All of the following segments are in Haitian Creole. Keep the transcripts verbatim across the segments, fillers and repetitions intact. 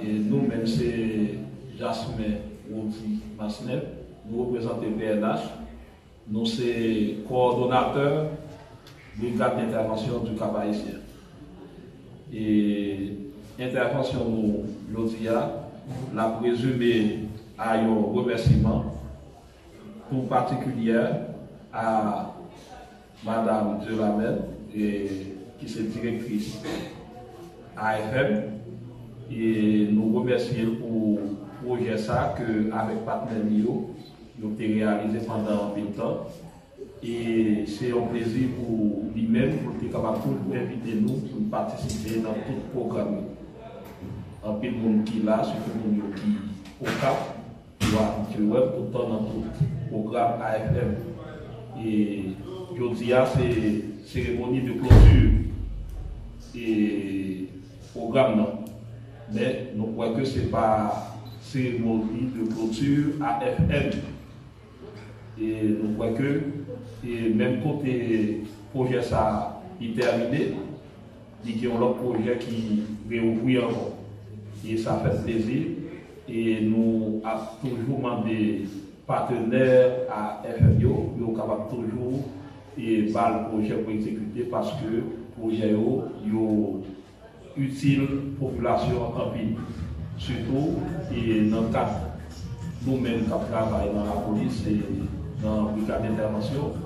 E nou menm se Jasmin Rody Masnel, nou reprezante P N H, nou se kowòdonatè Brigad d'Intervention du Cap Haïtien. E entèvansyon nou jodi a, l ap rezime a yon remèsiman tou patikilyè a Madam Dieulamen, e, ki se direktris A F M, e nou remèsye l pou pwojè sa ke avèk patnè li yo, yo te reyalize pandan anpil tan. E se yon plezi pou li menm, pou l te kapab toujou envite nou pou n patisipe nan tout pwogram yo. Anpil moun ki la, sitou moun yo ki Okap, yo abitye wè m tout tan nan tout pwogram A F M. E jodi a, se seremoni de kloti e pwogram nan. Men nou kwè ke se pa seremoni de kloti A F M. E nou kwè ke, e menm kote pwojè sa a li tèmine, li gen yon lòt pwojè ki reouvri ankò. E sa fè plezi. E nou ap toujou mande patnè A F M yo, yo kapab toujou e ba l pwojè pou egzekite, paske pwojè yo, yo itil popilasyon an anpil, sitou e nan kad nou menm k ap travay nan lapolis e nan brigad entèvansyon.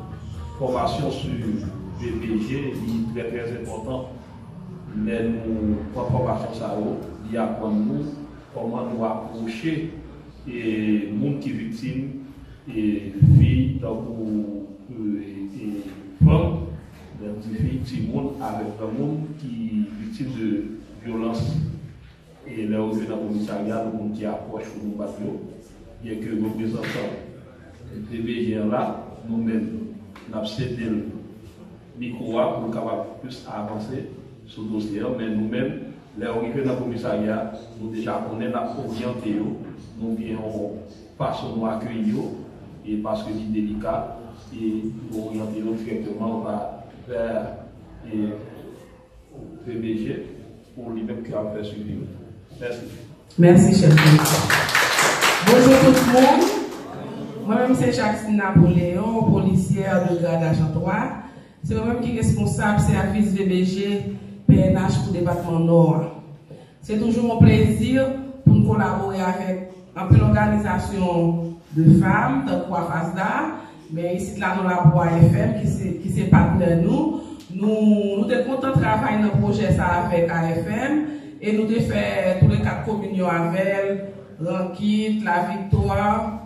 Fòmasyon sou V B G li trè, trè enpòtan. Lè nou pran fòmasyon sa yo, li aprann nou kòman nou apwoche e moun ki viktim, e fi tankou, e, e fanm, lè m di fi, timoun avèk granmoun ki viktim de vyolans. E lè yo rive nan komisarya, nou konn ki apwòch pou nou bat yo. Byenke reprezantan V B G an la, nou menm, n ap sede l mikwo a pou l kapab plis avanse sou dosye an, men nou menm, lè yo rive nan komisarya, nou deja konnen n ap oryante yo, nou gen yon fason nou akeyi yo, e paske li delika, e nou oryante yo dirèkteman vè, e, V B G pou li menm ki ap fè swivi. Mèsi. Mèsi, chèf komisè. Bonjou tout moun. Mwen menm se Jacqueline Napoléon, polisyè de grad ajan twa. Se mwen menm ki responsab sèvis V B G P N H pou depatman Nò a. Se toujou yon plezi pou n kolabore avèk anpil òganizasyon de fanm, tankou AFASDA, men isit la nou la pou A F M, ki se, ki se patnè nou. Nou, nou te kontan travay nan pwojè sa avèk A F M, e nou te fè toulekat kominyon avè l, Rankit, Laviktwa,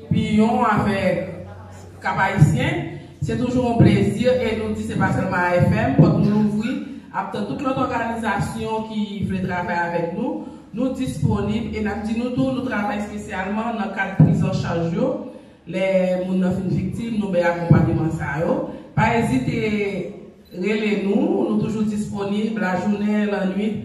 Piyon avèk Kap Ayisyen. Se toujou yon plezi, e nou di se pa sèlman A F M, pòt nou louvri ap tann tout lòt òganizasyon ki vle travay avèk nou. Nou disponib, e n ap di nou tou, nou travay espesyalman nan kad priz an chaj yo. Lè moun nan fin viktim, nou bay akonpanyeman sa yo. Pa ezite rele nou, nou toujou disponib lajounen, lannwit.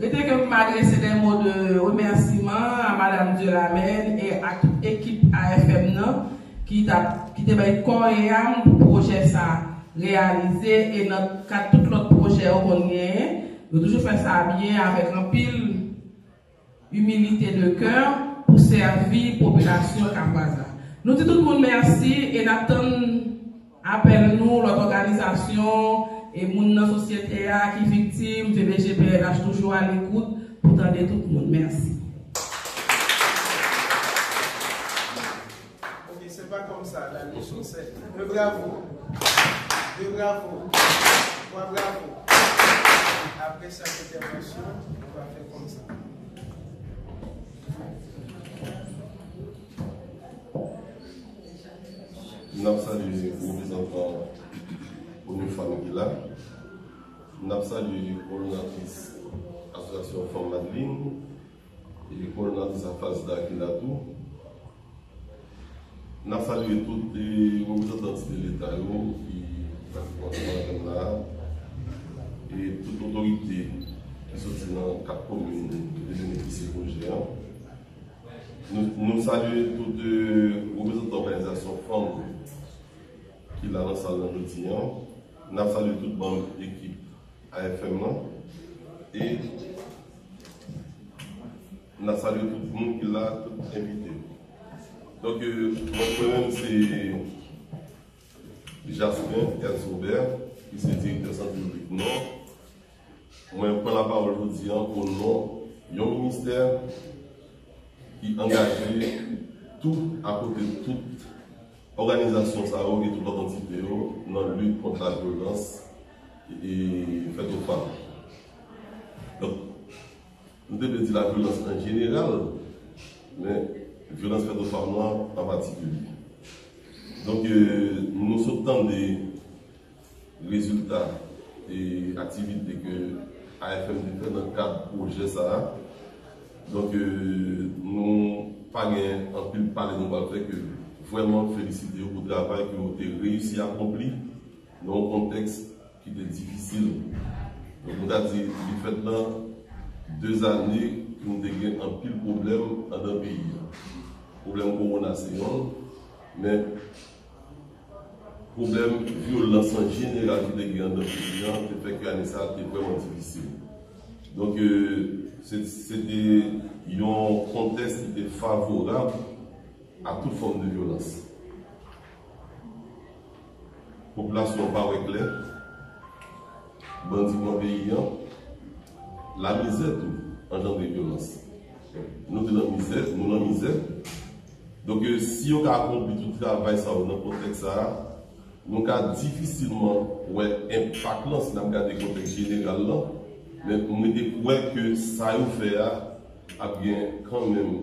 Rete ke m adrese de mo de remèsiman a Madam Dieulamen e a tout ekip A F M nan ki t ap, ki te bay kò e am pou pwojè sa reyalize, e nan kad tout lòt pwojè yo konn genyen, yo toujou fè sa byen avèk anpil imilite de kè pou sèvi popilasyon Kapwaz la. Nou di tout moun mèsi e n ap tann apèl nou, lòt òganizasyon e moun nan sosyete a ki viktim, V B G P N H toujou alekout pou tande tout moun. Mèsi. Ok, se pa kòmsa, la leçon, c'est deux bravos. Deux bravos. Trois bravos. Après chaque intervention, on va faire comme ça. N ap salye reprezantan ONU Fanm ki la. N ap salye kowòdonatris Asosyasyon Fanm Madlin, e kowòdonatris AFASDA ki la tou. N ap salye tout, e, reprezantan antite Leta yo ki patisipe nan evènman an, e tout otorite ki soti nan kat komin ki te benefisye pwojè an. Nou, nou salye tout, e, reprezantan òganizasyon fanm ki la nan sal nan jodi an. N ap salye tout manm ekip A F M nan. E N ap salye tout moun ki la, tout envite. Donk, euh, mwen, mwen menm, se Jasmin Ernst Robert, ki se direktè Sant Piblik Nò. Mwen pran lapawòl jodi a o non yon ministè ki angaje tou akote tout òganizasyon sa yo e tout lòt antite yo nan lit kont lavyolans e fèt o fanm. Donk, nou te vle di lavyolans an jeneral, men vyolans fèt o fanm nan an patikilye. Donk, euh, nou sot tande rezilta e aktivite ke A F M te fè nan kad pwojè sa a. Donk, euh, nou pa gen anpil pale nou pral fè ke vrèman felisite yo pou travay ke yo te reyisi akonpli nan yon kontèks ki te difisil. Donk, nou ka di, li fèt nan de zane ke nou te gen anpil pwoblèm anndan peyi a. Pwoblèm kowona se yonn, men pwoblèm vyolans an jeneral ki te gen anndan peyi a, te fè ke ane sa a te vrèman difisil. Donk, euh, se, se te yon kontèks ki te favorab a tout fòm de vyolans. Popilasyon an pa wè klè, bandi pran peyi a, lamizè tou anjandre vyolans. Nou te nan mizè, nou nan mizè. Donk, euh, si yo ka akonpli tout travay sa yo nan kontèks sa a, nou ka difisilman wè enpak lan si n ap gade kontèks jeneral lan, men m rete kwè ke sa yo fè a ap gen kanmenm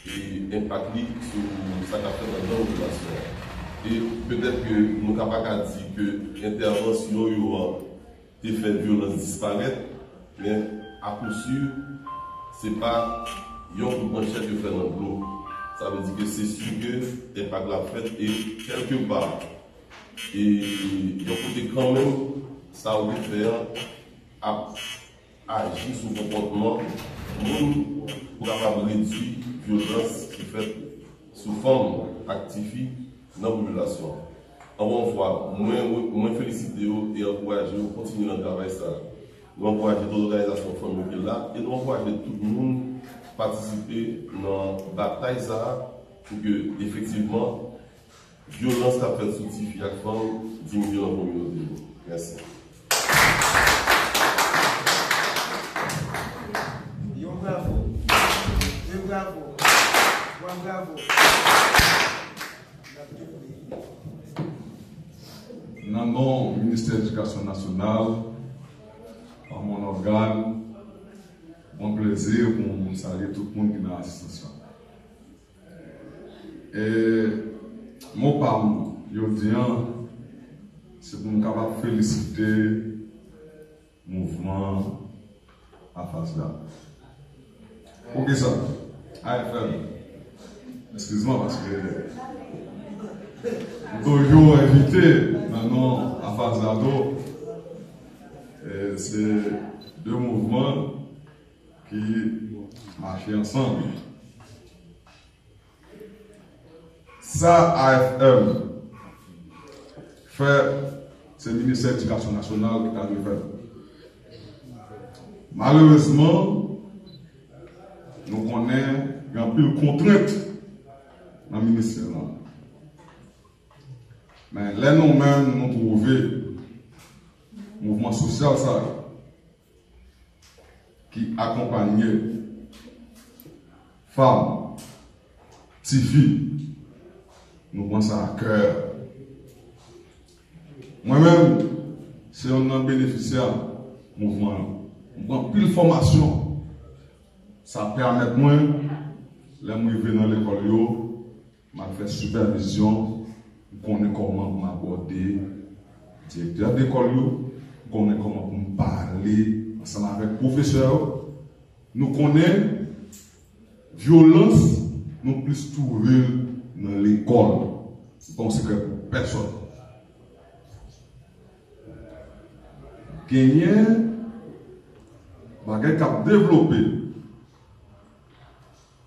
e enpak li sou sa k ap fèt anndan popilasyon an. E petèt ke nou ka pa ka di ke entèvansyon yo an te fè vyolans disparèt, men akousir, se pa yon kout manchèt yo fè nan dlo. Sa vle di ke se si ke enpak la fèt e kèlkepa, e yon kote kanmenm, sa yo te fè an ap aji sou konpòtman moun pou kapab redui vyolans ki fèt sou fanm ak tifi nan popilasyon an. Ankò yon fwa, mwen, mwen felisite yo e ankouraje yo kontinye nan travay sa a. Nou ankouraje tout òganizasyon fanm yo ki la e nou ankouraje tout moun patisipe nan batay sa a pou ke efektivman vyolans k ap fèt sou tifi ak fanm diminye nan kominote yo. Mèsi. Yon bravo, de bravo, twa bravo. Nan non Ministè Edikasyon Nasyonal, pa mon ògàn, bon plezi pou m salye tout moun ki nan asistans lan. E mo pa m jodi a, se pou m kapab felisite mouvman AFASDA. Poukisa? A F M. Eskiz mwen, paske m toujou envite nan non AFASDA tou. E se de mouvman ki mache ansanm. Sa A F M fè, se Ministè Edikasyon Nasyonal ki ta dwe fè l. Malerezman, nou konnen gen anpil kontrent nan ministè lan. Men lè nou menm nou twouve mouvman sosyal sa yo, ki akonpanye fanm, tifi, nou pran sa a kè. Mwen menm, se youn nan benefisyè mouvman an. M pran pil fòmasyon. Sa pèmèt mwen, lè m rive nan lekòl yo, m al fè sipèvizyon, m konnen kòman pou m abòde direktè lekòl yo, m konnen kòman pou m pale ansanm avèk pwofesè yo. Nou konnen vyolans, nou plis twouve l nan lekòl. Se pa yon sekrè pou pèsonn. Genyen bagay k ap devlope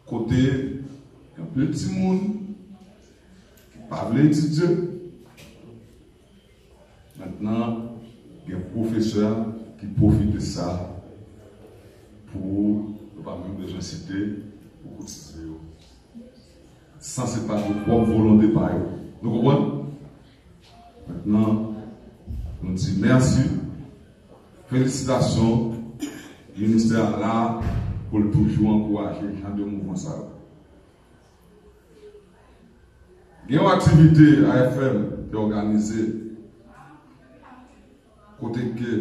kote gen anpil timoun ki pa vle etidye. Mentnan, gen pwofesè ki pwofite sa pou, nou pa menm bezwen site, pou koutize yo, san se pa de pwòp volonte pa yo. Nou konprann? Mentnan, nou di mèsi, felisitasyon, ministè a la pou l toujou ankouraje jan de mouvman sa yo. Gen yon aktivite A F M te òganize kote ke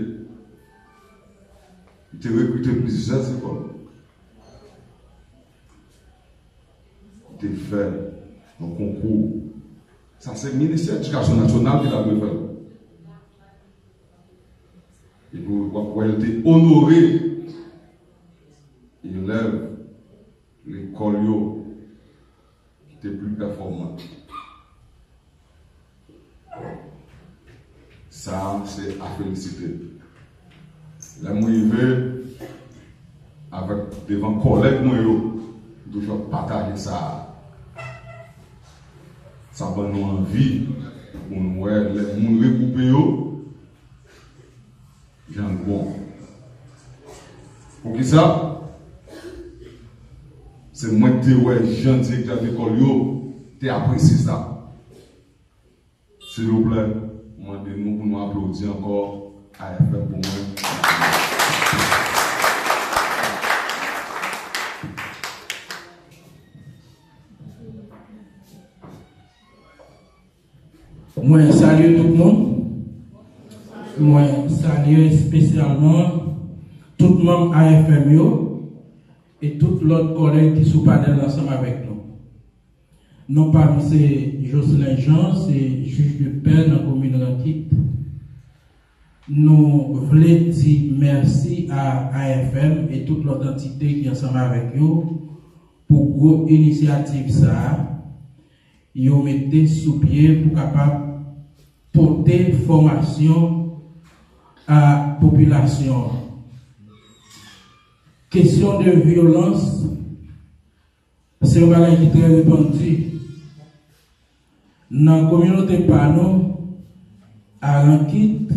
li te rekrite plizyè psikològ. Li te fè yon konkou. Sa se Ministè Edikasyon Nasyonal ki ta dwe fè l. Epi w ap wè l te onore elèv lekòl yo ki te pli pèfòman. Sa a se a felisite. Lè m rive avèk devan kòlèg mwen yo, m toujou ap pataje sa a. Sa ban nou anvi pou nou wè lè moun regwoupe yo, jan l bon. Poukisa? Se mwen k te wè jan direktè lekòl yo te apresye sa. Silvouplè, m mande nou pou nou aplodi ankò A F M pou mwen. Mwen salye tout moun. Mwen salye espesyalman tout manm A F M yo e tout lòt kòlèg ki sou panèl ansanm avèk nou. Non pa m se Jocelyn Jean, se jij de pè nan komin Rankit. Nou vle di mèsi a A F M e tout lòt antite ki ansanm avèk yo pou gwo inisyativ sa a yo mete sou pye pou kapab pote fòmasyon a popilasyon an. Kesyon de vyolans se yon bagay ki trè repandi nan kominote pa nou, a Rankit.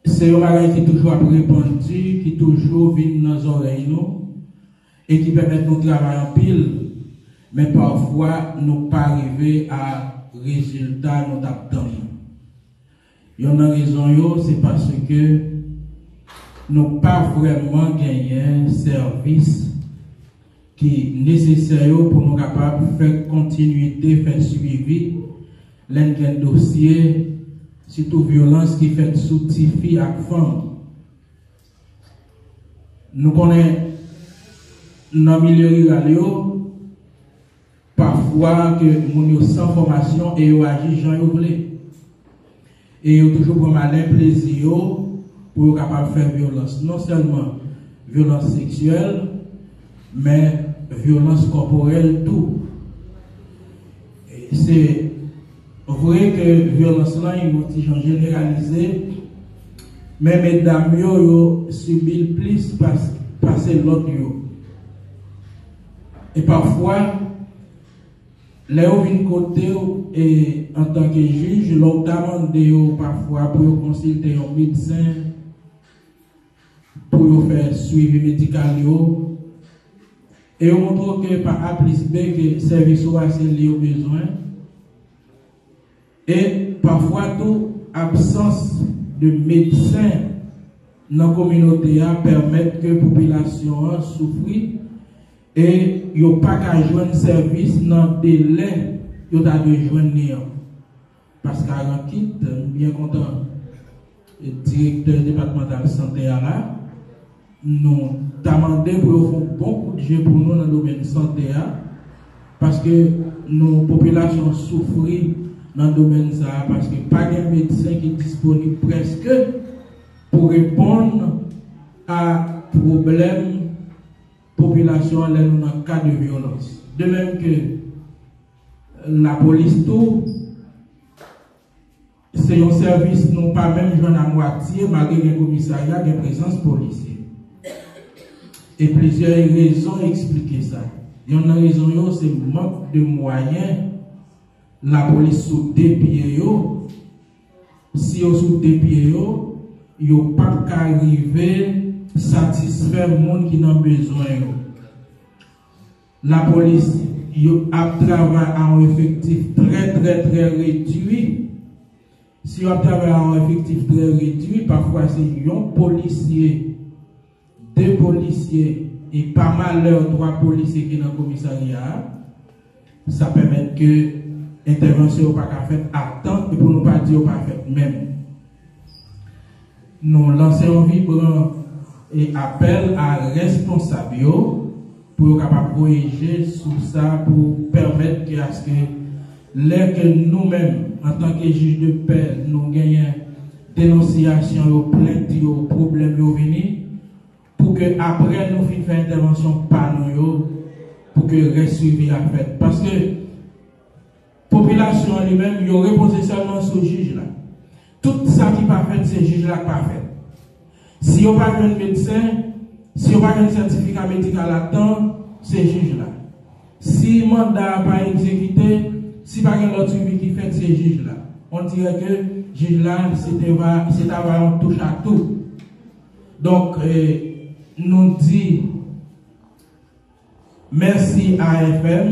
Se yon bagay ki toujou ap repandi, ki toujou vin nan zòrèy nou, e ki pèmèt nou travay anpil, men pafwa nou pa rive a rezilta nou t ap tann. Youn nan rezon yo, se paske nou pa vrèman genyen sèvis ki nesesè yo pou nou kapab fè kontinwite, fè swivi, lè n gen dosye, sitou vyolans ki fèt sou tifi ak fanm. Nou konnen nan milye riral yo, pafwa ke moun yo san fòmasyon e yo aji jan yo vle. E yo toujou pran malè plezi yo pou yo kapab fè vyolans. Non sèlman vyolans seksyèl, men vyolans kòporèl tou. E se vre ke vyolans lan yon ti jan jeneralize, men medam yo, yo sibi l plis pas-, pase lòt yo. E pafwa, lè yo vin kote w, e antanke jij, lè w ta mande yo pafwa pou yo konsilte yon medsen, pou yo fè swivi medikal yo, e yo montre w ke pa A plis B ke sèvis ou a se li yo bezwen. E pafwa tou, absans de medsen nan kominote a pèmèt ke popilasyon an soufri e yo pa ka jwenn sèvis nan delè yo ta dwe jwenn li an. Paske a Rankit, m byen kontan, e direktè depatmantal sante a la, nou ta mande pou yo fè yon bon kout je pou nou nan domèn sante a, paske nou, popilasyon an soufri nan domèn sa a, paske pa gen medsen ki disponib prèske pou reponn a pwoblèm popilasyon an lè nou nan ka de vyolans. De menm ke lapolis tou, se yon sèvis nou pa menm jwenn a mwatye, malgre gen komisarya, gen prezans polisye. E plizyè rezon eksplike sa. Youn nan rezon yo, se mank de mwayen lapolis sou de pye yo. Si yo sou de pye yo, yo p ap ka rive satisfè moun ki nan bezwen yo. Lapolis yo ap travay a yon efektif trè, trè, trè redui. Si yo ap travay a yon efektif trè redui, pafwa se yon polisye, de polisye, e pa malè twa polisye ki nan komisarya a, sa pèmèt ke entèvansyon yo pa ka fèt a tan, e pou nou pa di yo pa fèt menm. Nou lanse yon vibran e apèl a responsab yo pou yo kapab voye je sou sa pou pèmèt ke aske lè ke nou menm, antanke jij de pè, nou genyen denonsiyasyon yo, plent yo, pwoblèm yo vini, pou ke apre nou fin fè entèvansyon pa nou yo, pou ke rès swivi a fèt. Paske popilasyon an li menm, yo repoze sèlman sou jij la. Tout sa ki pa fèt, se jij la k pa fèt. Si yo pa jwenn medsen, si yo pa jwenn sètifika medikal a tan, se jij la. Si manda a pa egzekite, si pa gen lòt swivi ki fèt, se jij la. On dirè ke jij la, se te va, se ta va yon touch a tou. Donk, eh, nou di mèsi a A F M,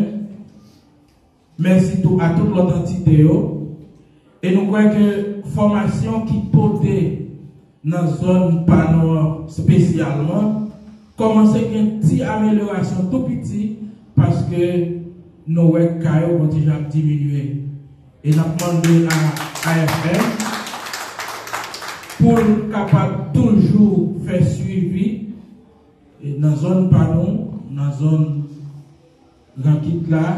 mèsi tou a tout lòt antite yo, e nou kwè ke fòmasyon ki pote nan zòn pa nou an espesyalman, kòmanse gen ti amelyorasyon tou piti, paske nou wè ka yo gon ti jan ap diminye. E n ap mande a A F M pou l kapab toujou fè swivi, e nan zòn pa nou, nan zòn Rankit la,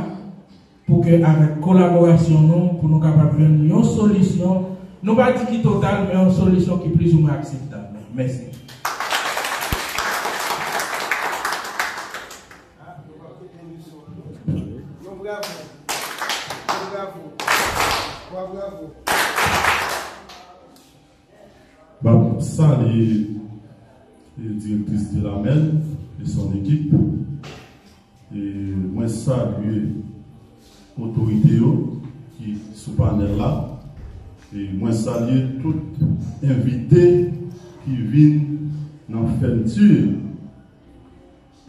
pou ke avèk kolaborasyon nou, pou nou kapab jwenn yon solisyon, nou pa di ki total, men yon solisyon ki plizoumwen akseptab. Mèsi. Yon bravo. Yon bravo. Twa bravo. M ap salye, eh, direktris Dilamène et son équipe. E mwen salye otorite yo ki sou panèl la. E mwen salye tout envite ki vin nan fèmti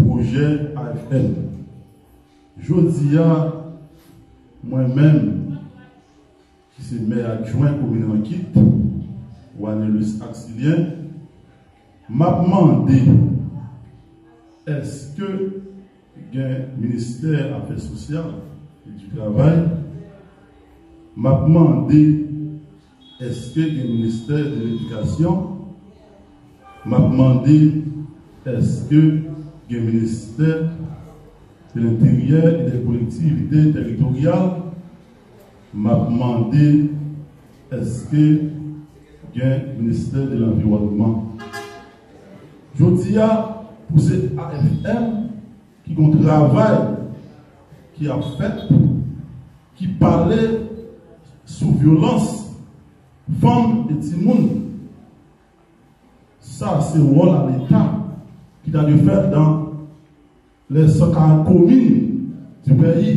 pwojè A F M. Jodi a, mwen menm, ki se mè adjwen komin Rankit, Wanelus Axilien, m ap mande, èske gen ministè afè sosyal e di travay? M ap mande, èske gen ministè de ledikasyon? M ap mande, èske gen ministè de lenteryè e de kolektivite teritoryal? M ap mande, èske gen ministè de lanviwònman? Jodi a, pou se A F M ki gon travay ki ap fèt, ki pale sou vyolans fanm e timoun. Sa se wòl a Leta ki ta dwe fèt dan lè san karant komin di peyi.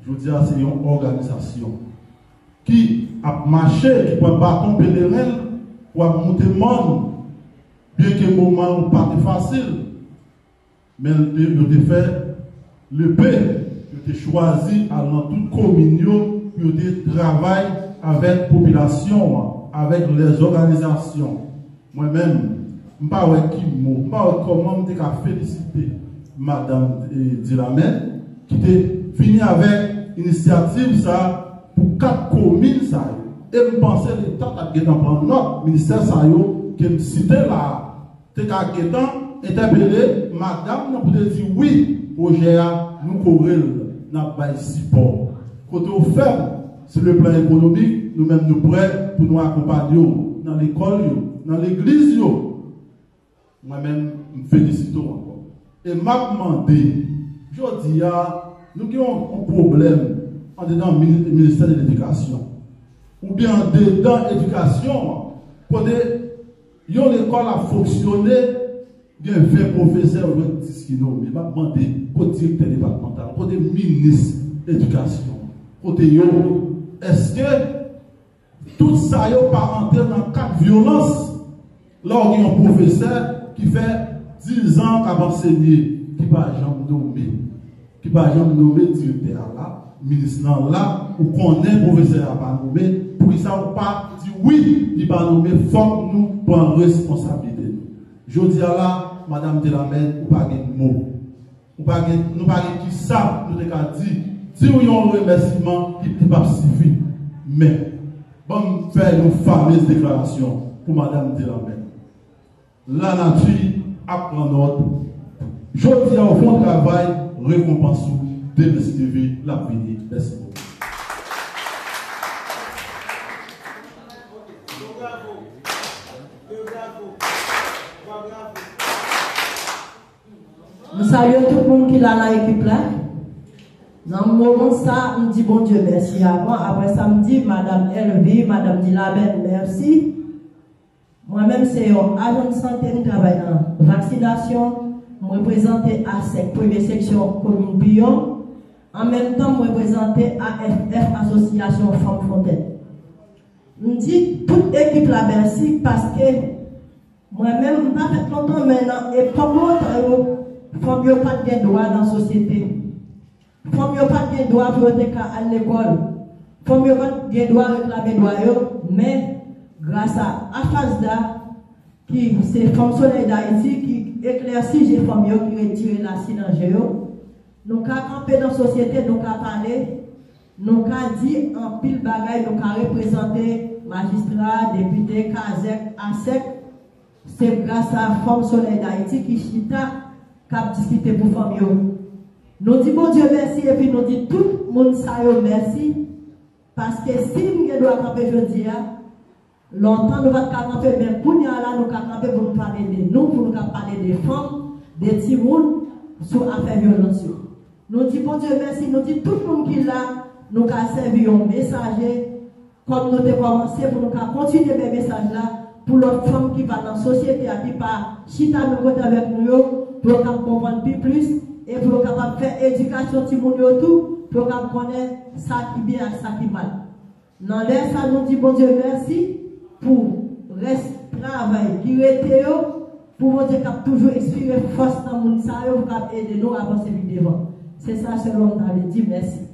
Jodi a, se yon òganizasyon ki ap mache, ki pran baton peleren l pou ap moute mòn, byenke moman yo pa te fasil. Men yo te, yo te fè lepe, yo te chwazi al nan tout komin yo pou yo te travay avèk popilasyon an, avèk lèzòganizasyon. Mwen menm, m pa wè ki mo, m pa wè kòman m te ka felisite madanm, eh, Dilamène ki te vini avèk inisyativ sa a pou kat komin sa yo. E m panse Leta t ap gentan pran nòt ministè sa yo ke m site la a. Te ka gentan entèpele madanm nan pou te di wi, pwojè a, nou kore l, n ap bay sipò. Kote w fèb, sou le plan ekonomik, nou menm nou prè pou nou akonpanye w nan lekòl yo, nan legliz yo. Mwen menm, m felisite w ankò. E m ap mande, jodi a, nou gen yon, yon pwoblèm andedan mini-, ministè de ledikasyon. Oubyen andedan edikasyon an, kote yon lekòl ap fonksyone, gen ven pwofesè, yo jwenn dis ki nome. M ap mande, kote direktè depatmantal, kote minis edikasyon, kote yo? Èske tout sa yo pa antre nan kad vyolans? Lè w gen yon pwofesè ki fè diz an k ap ansenye, ki pa janm nome. ki pa janm nonmen direktè a la, minis lan la, ou konnen pwofesè a pa nonmen, poukisa ou pa di wi, li pa nonmen, fòk nou pran responsablite nou. Jodi a la, madanm Delamen, ou pa gen mo. Ou pa gen, nou pa gen kisa nou te ka di, di w yon remèsiman ki, ki p ap sifi. Men, ban m fè yon famez deklarasyon pou madanm Delamen. Lanati ap pran nòt. Jodi a, w fè yon travay, rekonpans ou, demen si Dye vle, l ap vini. Mèsi bokou. M salye tout moun ki la nan ekip la. Nan moman sa, m di Bondye mèsi avan. Apre sa, m di madanm Elvie, madanm Dilaben, mèsi. Mwen menm se yon ajan de sante, m travay nan vaksinasyon, m reprezante ASEC premye seksyon komin Piyon, an menm tan m reprezante AFF, Asosyasyon Fanm Fontèn. M di tout ekip la mèsi paske mwen menm m pa fèt lontan, men nan epòk lontan yo, fanm yo pa t gen dwa nan sosyete. Fanm yo pa t gen dwa pou yo te ka al lekòl. Fanm yo pa t gen dwa reklame dwa yo, men gras a AFASDA, ki se Fanm Solèy Dayiti, ki eklèsi je fanm yo, ki retire lasi nan je yo, nou ka kanpe nan sosyete, nou ka pale, nou ka di anpil bagay, nou ka reprezante majistra, depite, kazèk, asèk. Se gras a Fanm Solèy Dayiti ki chita, k ap diskite pou fanm yo. Nou di Bondye mèsi epi nou di tout moun sa yo mèsi, paske si m gen dwa kanpe jodi a, lontan nou pa t ka kanpe, men kounye a la nou ka kanpe pou nou pale de nou, pou nou ka pale de fanm, de timoun, sou afè vyolans yo. Nou di Bondye mèsi, nou di tout moun ki la, nou ka sèvi yon mesaje, kòm nou te kòmanse, pou nou ka kontinye bay mesaj la pou lòt fanm ki pa nan sosyete a, ki pa chita menm kote avèk nou yo, pou yo kab konprann pi plis, e pou yo kapab fè edikasyon timoun yo tou, pou yo kab konnen sa ki byen ak sa ki mal. Nan lè sa, nou di Bondye mèsi pou rès travay ki rete yo, pou Bondye k ap toujou enspire fòs nan moun sa yo pou k ap ede nou avanse pi devan. Se sa sèlman m ta vle di. Mèsi.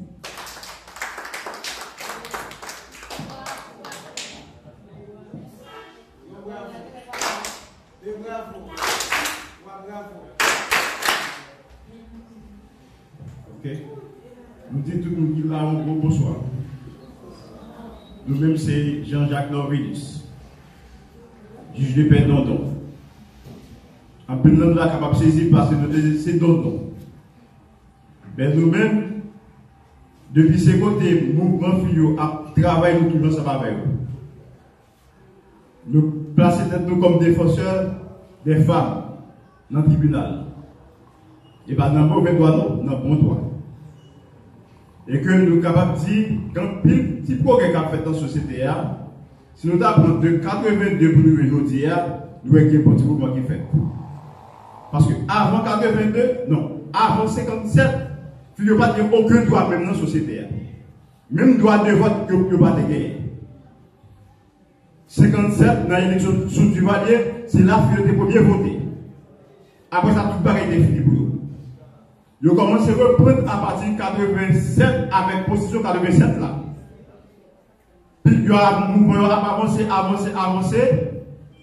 Ok. Nou di tout moun ki la yon gwo bonswa. Nou menm se Jean-Jacques Norvilus, jij de pè Dondon. Anpil nan nou la kapab sezi paske nou te se Dondon. Men nou menm, depi se kote mouvman fi yo ap travay, nou toujou ansanm avè yo. Nou plase tèt nou kòm defansè dè fanm nan tribinal. E pa nan move dwa non, nan bon dwa. E ke nou kapab di gen anpil ti pwogrè k ap fèt nan sosyete a. Si nou ta pran de katreven de pou nou rive jodi a, nou wè gen bon ti mouvman ki fèt. Paske avan katreven de, non, avan senkannsèt, fi yo pa t gen okenn dwa menm nan sosyete a. Menm dwa de vòt yo, yo pa te genyen. Senkannsèt, nan eleksyon sou Duvalier, se la fi yo te premye vote. Apre sa, tout bagay te fini pou yo. Yo kòmanse reprann apati katrevensèt avèk konstitisyon katrevensèt la. Pi yo ap, mouvman yo ap avanse, avanse, avanse.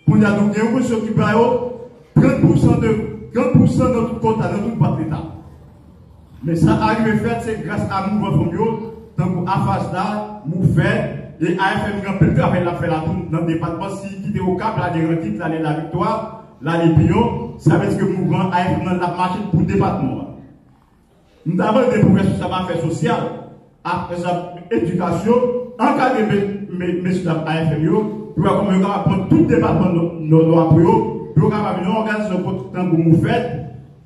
Kounye a, nou gen yon konstitisyon ki ba yo trant pousan de, trant pousan nan tout kota, nan tout bat leta. Men sa arive fèt, se gras a mouvman fanm yo, tankou AFASDA, MOUFED, e AFM gen anpil travay l ap fè la tou nan depatman, si kite Okap, l ale Rantit, l ale Laviktwa, l ale Piyon, sa vle di ke mouvman AFM nan l ap mache pou depatman an. M ta mande pou responsab afè sosyal, afè sa, edikasyon, ankadre me-, me-, mesye dam AFM yo, pou wè kòman yo kapab pran tout depatman nò, nò, nò a pou yo, pou yo kapab yon òganizasyon kot tankou MOUFED,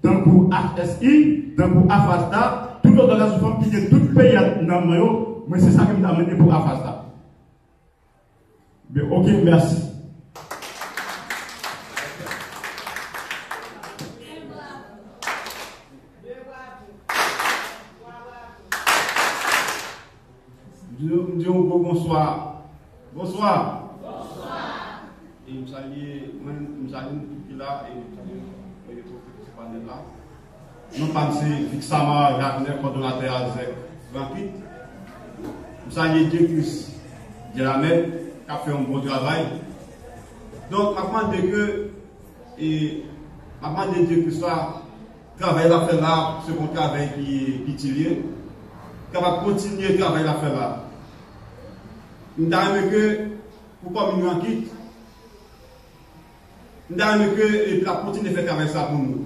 tankou HSI, tankou AFASDA, tout òganizasyon fanm ki gen tout peyi a nan men yo, mwen se sa ke m ta mande pou AFASDA. Ben, ok, mèsi. M di, m di yon gwo bonswa. Bonswa. Bonswa. E m salye, mwen, m salye nou tout ki la, e m salye, e, pwofesè panèl la. Non pa m se Vixamar Jacquelin, kòdonatè a zèk Rankit. M salye direktris Dielamène, k ap fè yon bon travay. Donk, m ap mande ke, e, m ap mande direktris la, travay l ap fè la, se yon travay ki, ki itil ye, kapab kontinye travay l ap fè la. M ta renmen ke, pou kòmin Rankit, M ta renmen ke, e, l ap kontinye fè travay sa pou nou.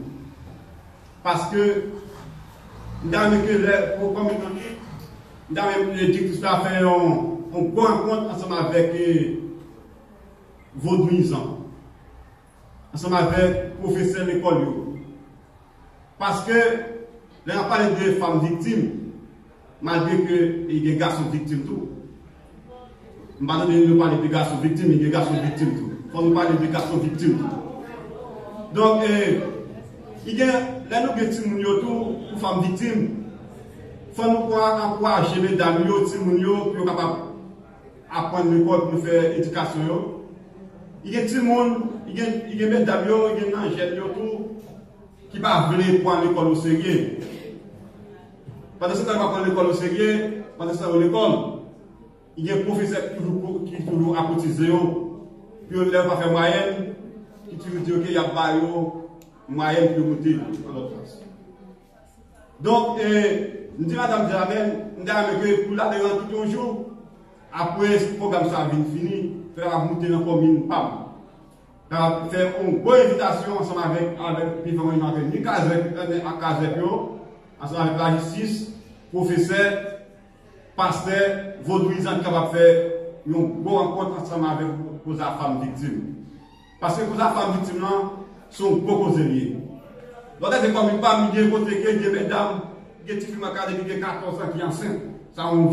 Paske, m ta renmen ke lè, pou kòm, m ta renmen, e, direktris la fè yon, yon gwo rankont ansanm avèk, e, vodouyizan, ansanm avèk pwofesè lekòl yo. Paske, lè n ap pale de fanm viktim, malgre ke gen gason viktim tou, m pa tande nou pale de gason viktim, gen gason viktim tou. Fò nou pale de gason viktim tou. Donk, e, gen, lè nou gen timoun yo tou, pou fanm viktim, fò nou ankouraje medam yo, timoun yo, pou yo kapab aprann lekòl, pou yo fè edikasyon yo. Gen timoun, gen, gen medam yo, gen nan jèn yo tou, ki pa vle pran lekòl oserye. Pandan se tan, yo pa pran lekòl oserye, pandan se tan, yo lekòl. Gen pwofesè ki toujou, ki toujou akoutize yo, pou yo, lè yo pa fè mwayèn, ki toujou di yo ke y ap ba yo mwayèn pou yo moute nan lòt klas. Donk, e, m di madanm Dielamène, m ta renmen ke pou l ale Rankit yon jou, apre pwogram sa vin fini, pou l kapab moute nan kòmin pa m. Kapab fè yon gwo envitasyon ansanm avèk, avèk diferan, antre ni kazèk, ak kazèk yo, ansanm avèk lajistis, pwofesè, pastè, vodouyizan ki kapab fè yon gwo rankont ansanm avèk koz a fanm viktim. Paske koz a fanm viktim lan, se yon gwo koze li ye. Lòt de kòmin pa m, gen kote ke gen medam, gen tifi mwen ka di ki gen katòz an ki ansent. Sa yon